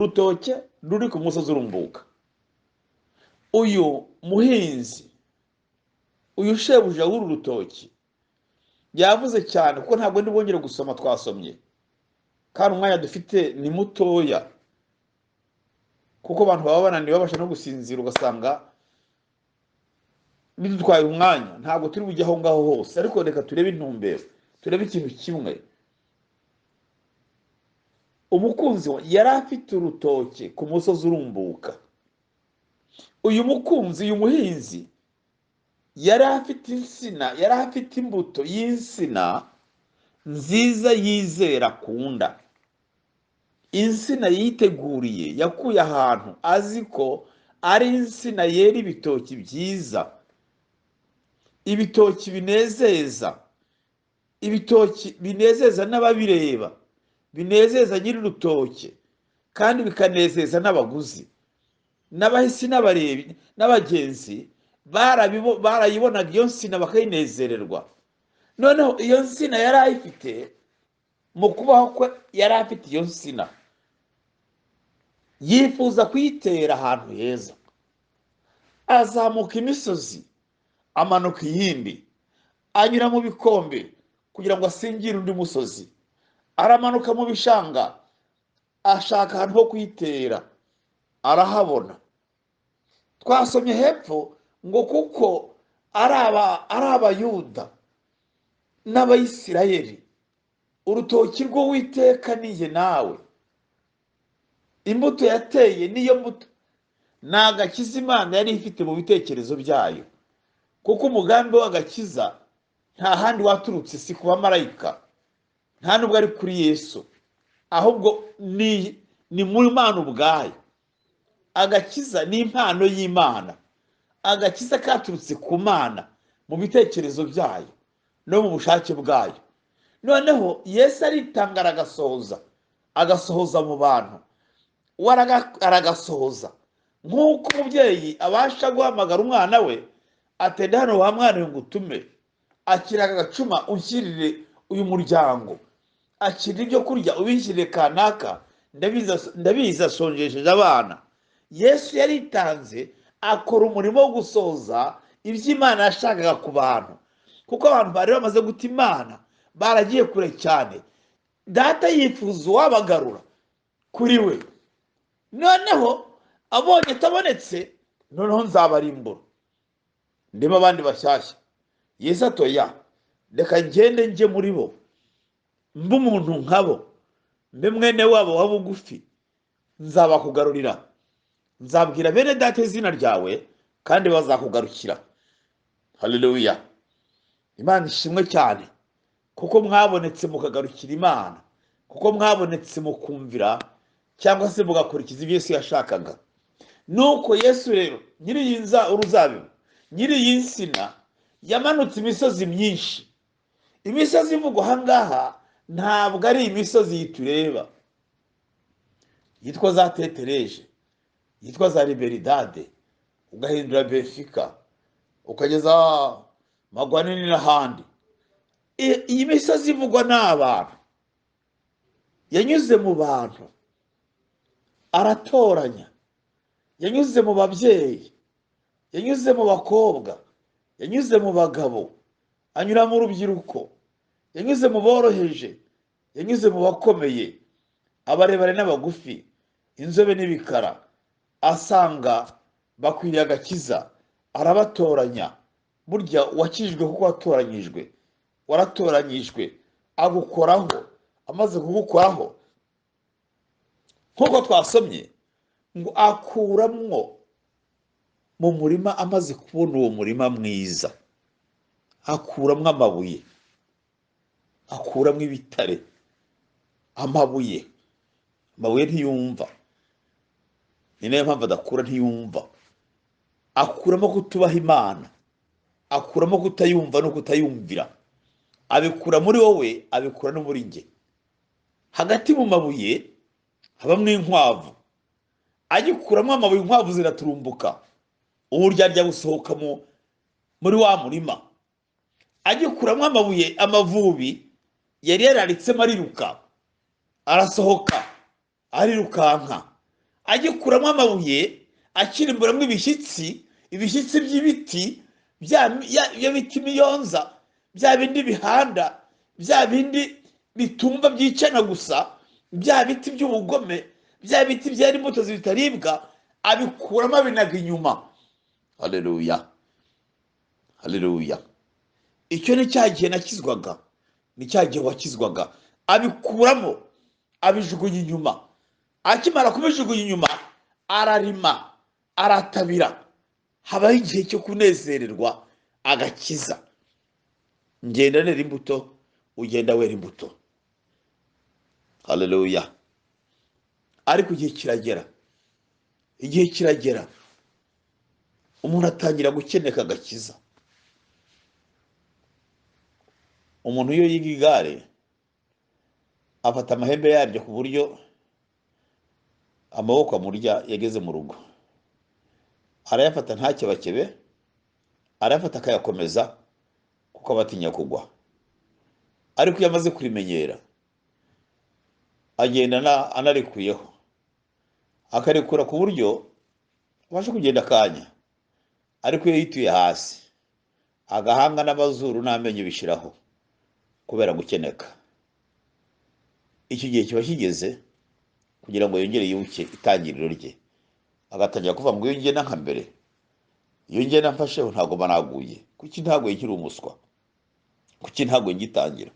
Urutoke ruri ku musozi urumbuka. Uyu muhinzi, uyu shebuja w'uru rutoki, yavuze cyane, kuko ntabwo ndi bwongere gusoma, twasomye kandi umwanya dufite ni mutoya, kuko abantu baba bananiwe, babasha no gusinzira, ugasanga bidutwaye umwanya. Ntabwo turi bujye aho ngaho hose, ariko reka turebe intumbero, turebe ikintu kimwe. Umukunzi we yari afite urutoki ku musozi urumbuka. Uyu mukunzi, uyu muhinzi, yari afite insina, yari afite imbuto y'insina nziza yizera, akunda, insina yiteguriye, yakuye ahantu azi ko ari insina yera ibitoki byiza, ibitoki binezeza, ibitoki binezeza n'ababireba, binezeza nyir'urutoki, kandi bikanezeza n'abaguzi n'abahisi n'abarebi n'abagenzi. Barayibonaga iyo nsina bakayinezererwa. Noneho iyo nsina yari ayifite mu kubaho kwe, yari afite iyo nsina, yifuza kuyitera ahantu heza. Azamuka imisozi, amanuka iyindi, anyura mu bikombe kugira ngo asingire undi musozi, aramanuka mu bishanga, ashaka ahantu ho kuyitera, arahabona. Twasomye hepfo ngo kuko ari Abayuda n'Abayisirayeli, urutoki rw'Uwiteka ni jye nawe. Imbuto yateye niyo mbuto, ni agakiza Imana yari ifite mu bitekerezo byayo, kuko umugambi w'agakiza nta handi waturutse, si ku bamarayika, nta nubwo ari kuri Yesu, ahubwo ni mu Mana ubwayo. Agakiza ni impano y'Imana, agakiza katurutse ku Mana mu bitekerezo byayo no mu bushake bwayo. Noneho Yesu aritanga, aragasohoza, agasohoza mu bantu, we aragasohoza nk'uko umubyeyi abasha guhamagara umwana we, atenda hano wa mwana we ngo utume, akira aka gacuma unshyirire uyu muryango, akira ibyo kurya ubinshyirire kanaka, ndabizi asonjesheje abana. Yesu yaritanze akora umurimo wo gusohoza ibyo Imana yashakaga ku bantu, kuko abantu bari bamaze guta Imana, baragiye kure cyane. Data yifuza uwabagarura kuri we. Noneho abonye atabonetse, noneho nzabarimbura, ndimo abandi bashyashya. Yesu atoya, reka ngende njye muri bo, mbe umuntu nkabo, mbe mwene wabo wa bugufi, nzabakugarurira, nzabwira bene data izina ryawe, kandi bazakugarukira. Haleluya! Imana ishimwe cyane, kuko mwabonetse mukagarukira Imana, kuko mwabonetse mukumvira cyangwa se mugakurikiza ibyo Yesu yashakaga. Nuko Yesu rero nyiri iyi uruzabibu, nyiri iyi nsina, yamanutse imisozi myinshi. Imisozi ivugwa aha ngaha ntabwo ari imisozi yitureba, yitwa za Tetereje, yitwa za Liberidade, ugahindura Benfica, ukageza Magwanini n'ahandi. Iyi misozi ivugwa ni abantu, yanyuze mu bantu aratoranya, yanyuze mu babyeyi, yanyuze mu bakobwa, yanyuze mu bagabo, anyura mu rubyiruko, yanyuze mu boroheje, yanyuze mu bakomeye, abarebare n'abagufi, inzobe n'ibikara, asanga bakwiriye agakiza, arabatoranya. Burya wakijijwe kuko watoranyijwe, waratoranyijwe, agukoraho. Amaze kugukoraho, nk'uko twasomye ngo akuramwo mu murima, amaze kubona uwo murima mwiza, akuramwo amabuye, akuramwo ibitare, amabuye. Amabuye ntiyumva, ni nayo mpamvu adakura, ntiyumva. Akuramo kutubaha Imana, akuramo kutayumva no kutayumvira, abikura muri wowe, abikura no muri njye. Hagati mu mabuye habamwo inkwavu, agikuramo amabuye inkwavu ziraturumbuka, uburyarya busohoka muri wa murima. Agikuramo amabuye, amavubi yari yararitsemo ariruka, arasohoka arirukanka. Agikuramo amabuye, akirimburamo ibishyitsi, ibishyitsi by'ibiti bya biti miyonza, bya bindi bihanda, bya bindi bitumba byicana gusa, bya biti by'ubugome, bya biti byera imbuto zitaribwa, abikuramo abinaga inyuma. Haleluya, haleluya. Icyo ni cya gihe nakizwaga, ni cya gihe wakizwaga. Abikuramo abijugunya inyuma. Akimara kubijugunya inyuma, ararima, aratabira. Habaho igihe cyo kunezererwa agakiza. Ngenda nera imbuto, ugenda wera imbuto. Haleluya. Ariko igihe kiragera, igihe kiragera umuntu atangira gukeneka agakiza. Umuntu iyo yiga igare afata amahembe yaryo ku buryo amaboko amurya yageze mu rugo, arayafata ntakebakebe, arayafata akayakomeza kuko aba atinya kugwa. Ariko iyo amaze kurimenyera agenda anarikuyeho, akarikura ku buryo abasha kugenda akanya. Ariko iyo yituye hasi, agahanga n'amazuru n'amenyo bishiraho kubera gukeneka. Icyo gihe kiba kigeze kugira ngo yongere yibuke itangiriro rye, agatangira kuvuga ngo iyo ngenda nka mbere, iyo ngenda mfasheho ntabwo mba naguye. Kuki ntaguye nkiri umuswa? Kuki ntaguye ngitangira?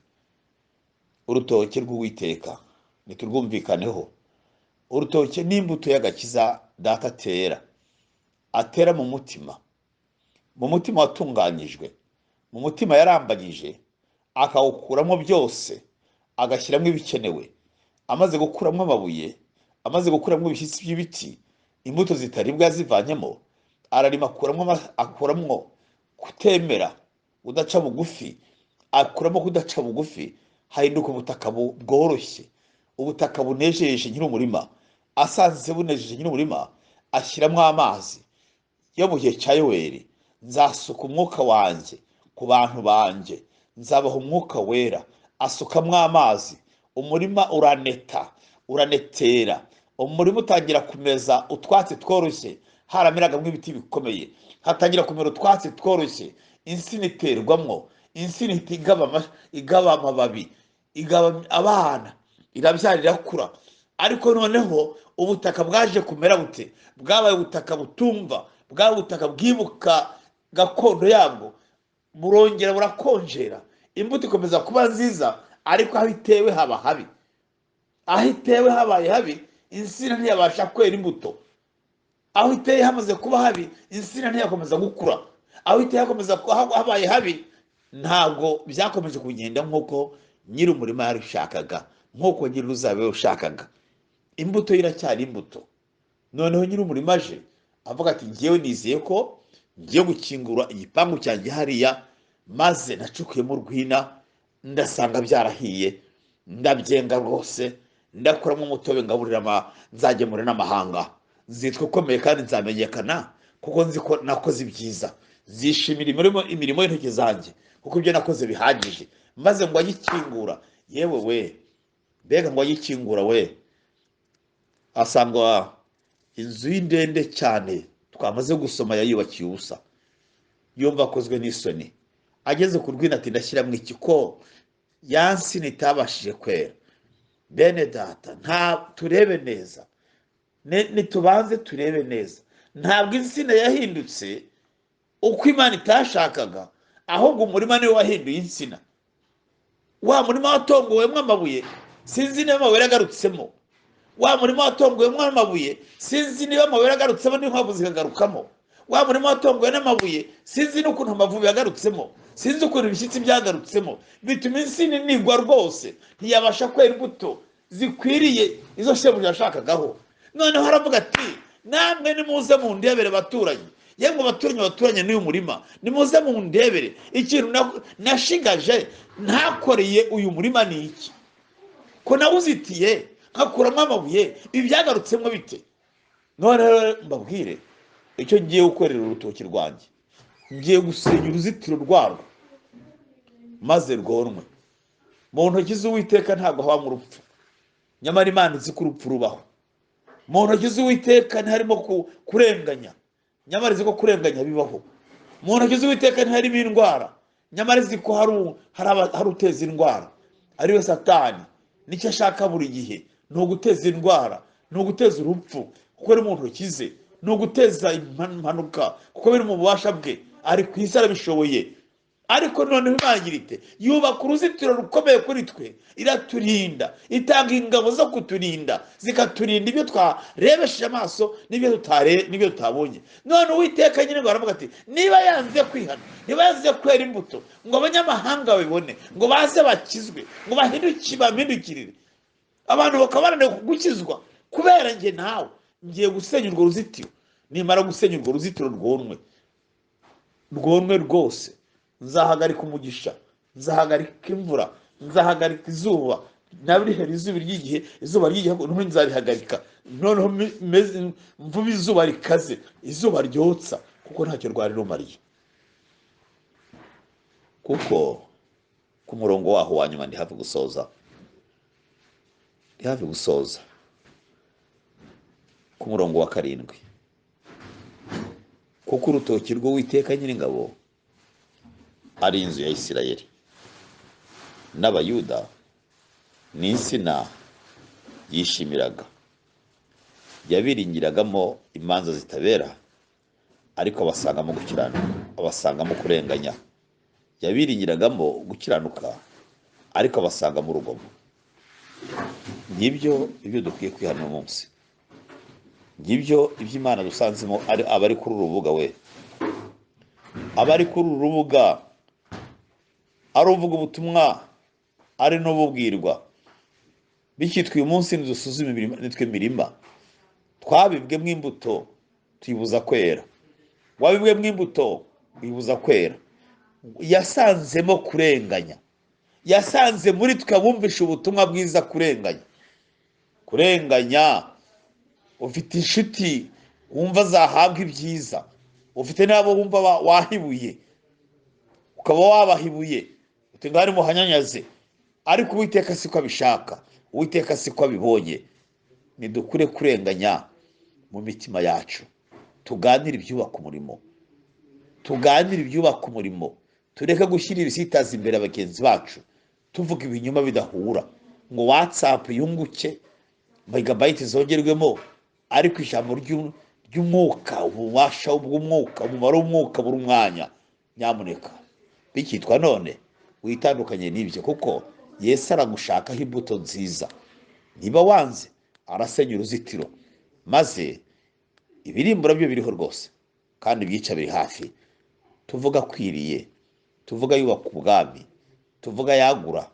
Urutoke rw'Uwiteka niturwumvikaneho. Urutoke ni imbuto y'agakiza data atera, atera mu mutima, mu mutima watunganyijwe, mu mutima yarambagije, akawukuramo byose, agashyiramo ibikenewe. Amaze gukuramo amabuye, amaze gukuramo ibishyitsi by'ibiti, imbuto zitaribwa yazivanyemo, ararima akuramo kutemera, udaca bugufi, akuramo kudaca bugufi, hahinduka ubutaka bworoshye, ubutaka bunejeje nyir'umurima. Asanze bunejeje nyir'umurima, ashyiramo amazi. Yo mu gihe cya Yoweri, nzasuka umwuka wanjye ku bantu banjye, nzabaha umwuka wera. Asukamo amazi, umurima uraneta, uranetera, umurima utangira kumeza utwatsi tworoshye. Harameragamo ibiti bikomeye, hatangira kumera utwatsi tworoshye. Insina iterwamwo, insina igaba amababi, igaba abana, irabyara, irakura. Ariko noneho ubutaka bwaje kumera bute? Bwabaye ubutaka butumva, bwabaye ubutaka bwibuka gakondo yabwo, burongera burakonjera. Imbuto ikomeza kuba nziza, ariko aho itewe haba habi. Aho itewe habaye habi, insina ntiyabasha kwera imbuto. Aho iteye hamaze kuba habi, insina ntiyakomeza gukura. Aho iteye hakomeza habaye habi, ntabwo byakomeje kugenda nk'uko nyir'umurima yarishakaga, nk'uko nyir'uruzabibu yashakaga. Imbuto iracyari imbuto. Noneho nyir'umurima aje avuga ati ngewe nizeye ko ngiye gukingura igipangu cyanjye hariya, maze nacukuyemo urwina, ndasanga byarahiye, ndabyenga rwose, ndakuramo umutobe ngaburira, nzagemura n'amahanga, nzitwa ukomeye kandi nzamenyekana, kuko nzi ko nakoze ibyiza, nzishimira imirimo y'intoki zanjye, kuko ibyo nakoze bihagije. Maze ngo agikingura, yewe we, mbega ngo agikingura we, asanga inzu y'indende cyane twamaze gusoma yayubakiye ubusa. Yumva akozwe n'isoni. Ageze ku rwina ati ndashyiramo iki ko ya nsina itabashije kwera. Bene data, nta turebe neza, nitubanze turebe neza. Ntabwo insina yahindutse uko Imana itashakaga, ahubwo umurima niwe wahinduye insina. Wa murima watongowemo amabuye, sinzi niba amabuye yaragarutsemo. Wa murima watongowemo amabuye, sinzi niba amabuye yaragarutsemo n'inkwavu zikagarukamo. Wa murima watongowe n'amabuye, sinzi n'ukuntu amavubi yagarutsemo, sinzi ukuntu ibishyitsi byagarutsemo. Bituma insina inigwa rwose, ntiyabasha kwera imbuto zikwiriye izo shebuja yashakagaho. Noneho aravuga ati namwe nimuze mundebere baturanyi, yemwe abaturanyi baturanye n'uyu murima, nimuze mundebere ikintu nashigaje ntakoreye uyu murima ni iki? Ko nawuzitiye nkakuramo amabuye, ibi byagarutsemo bite? None rero mbabwire icyo ngiye gukorera urutoki rwanjye. Ngiye gusenya uruzitiro rwarwo maze rwonwe. Mu ntoki z'Uwiteka ntabwo habamo urupfu, nyamara Imana izi ko urupfu rubaho. Mu ntoki z'Uwiteka ntiharimo kurenganya, nyamara izi ko kurenganya bibaho. Mu ntoki z'Uwiteka ntiharimo indwara, nyamara izi ko hari uteza indwara, ariwe Satani. Nicyo ashaka buri gihe, ni uguteza indwara, ni uguteza urupfu, kuko ari mu ntoki ze, ni uguteza impanuka, kuko biri mu bubasha bwe, ari ku isi arabishoboye. Ariko noneho Imana igira ite? Yubaka uruzitiro rukomeye kuri twe, iraturinda, itanga ingabo zo kuturinda, zikaturinda ibyo twarebesheje amaso n'ibyo tutabonye. None Uwiteka nyine ngo aravuga ati niba yanze kwihana, niba yanze kwera imbuto, ngo abanyamahanga babibone, ngo baze bakizwe, ngo bampindukirire, abantu bakaba bananiwe gukizwa kubera njye nawe, ngiye gusenya urwo ruzitiro. Nimara gusenya urwo ruzitiro rwonwe rwose, nzahagarika umugisha, nzahagarika imvura, nzahagarika izuba, nabirihera izuba ry'igihe, izuba ry'igihe noneho nzarihagarika, noneho mvuba izuba rikaze, izuba ryotsa, kuko ntacyo rwari rumariye. Kuko ku murongo waho wa nyuma ndi hafi gusoza, ku murongo wa 7, kuko urutoki rw'Uwiteka Nyiringabo ari inzu ya Isirayeli n'Abayuda ni insina yishimiraga, yabiringiragamo imanza zitabera, ariko abasangamo gukiranuka, abasangamo kurenganya. Yabiringiragamo gukiranuka, ariko abasangamo urugomo. Ngibyo ibyo dukwiye kwihana umunsi, ngibyo iby'Imana dusanzemo abari kuri uru rubuga, we abari kuri uru rubuga, ari uvuga ubutumwa, ari n'ububwirwa. Bikitwa uyu munsi nidusuzume nitwe mirima twabibwemo imbuto tuyibuza kwera. Wabibwemo imbuto uyibuza kwera. Yasanzemo kurenganya, yasanze muri twe abumvisha ubutumwa bwiza kurenganya. Kurenganya, ufite inshuti wumva zahabwa ibyiza, ufite n'abo wumva wahibuye, ukaba wabahibuye uti ngari muhanyanyaze, ariko Uwiteka siko abishaka, Uwiteka siko abibonye. Nidukure kurenganya mu mitima yacu, tuganire ibyubaka umurimo, tuganire ibyubaka umurimo, tureke gushyira ibisitaza imbere bagenzi bacu, tuvuga ibinyoma bidahura ngo WhatsApp yunguke, megabyte zongerwemo, ariko ijambo ry'umwuka, ububasha bw'umwuka, umumaro w'umwuka buri umwanya. Nyamuneka bikitwa none witandukanye n'ibyo, kuko Yesu aragushakaho imbuto nziza. Niba wanze arasenya uruzitiro, maze ibirimbura byo biriho rwose, kandi ibyica biri hafi. Tuvuga akwiriye, tuvuga yubaka ubwami, tuvuga yagura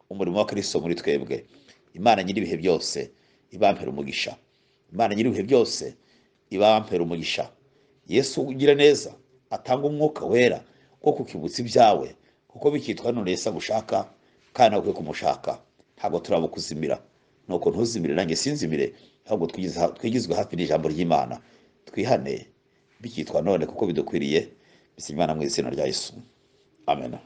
umurimo wa Kristo muri twebwe. Imana nyir'ibihe byose ibampera umugisha, Imana nyir'ibihe byose ibampera umugisha. Yesu ugira neza atanga umwuka wera ko kukibutsa ibyawe, kuko bikitwa none Yesu agushaka kandi nawe ukwiye kumushaka. Ntabwo turabukuzimira, nuko ntuzimire nanjye sinzimire, ahubwo twigizwe hafi n'ijambo ry'Imana, twihane bikitwa none kuko bidukwiriye. Bisaba Imana mu izina rya Yesu, amen.